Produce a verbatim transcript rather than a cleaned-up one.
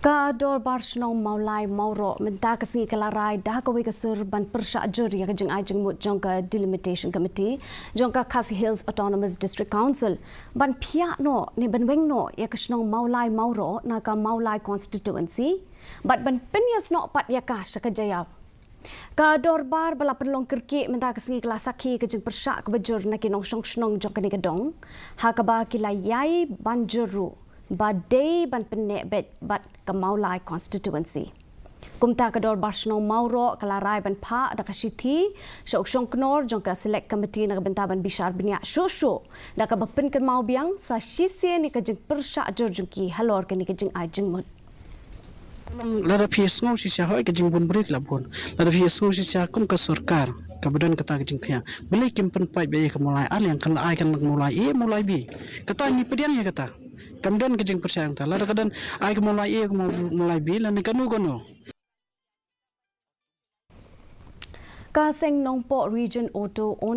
Ka Dorbar Shnong Mawlai Mawroh mynta ka sngi ka la rai da kawei ka sur ban pyrshah jur ïa ka jingai jingmut jong ka Delimitation Committee jong ka Khasi Hills Autonomous District Council ban phiah noh ne ban weng noh ïa ka shnong Mawlai Mawroh na ka Mawlai Constituency bad ban pynïasnoh pat ïa ka sha ka Jaiaw. Ka dorbar ba la pynlong kyrkieh mynta ka sngi ka la sakhi ka jingpyrshah kaba jur na ki nongshong shnong jong kane ka dong, ha kaba ki la ïai ban jur ruh ba dei ban pynneh beit bad ka Mawlai Constituency. Kumta ka Dorbar Shnong Mawroh ka la rai ban phah da ka shithi sha u Shongknor jong ka Select Committee na ka bynta ban bishar bniah shuh shuh da kaba pynkynmaw biang sa shisien ïa ka jingpyrshah jur jong ki halor kane ka jingai jingmut. Lada phi sngew shisha hoi ka jingbun bri la bun. Lada phi sngew shisha kum ka sorkar kaba don kata ka jingphiah. Balei kim pynpaw ba ïa ka Mawlai A leng kan la ai kan la Mawlai A, Mawlai B. Kata ngi pdiang ïa kata. Kam don ka jingpyrshah ïa kata. Lada ka don ai ka Mawlai A, ka Maw-, Mawlai B, lane kano kano. Ka Seng Nongpoh Region Auto Owners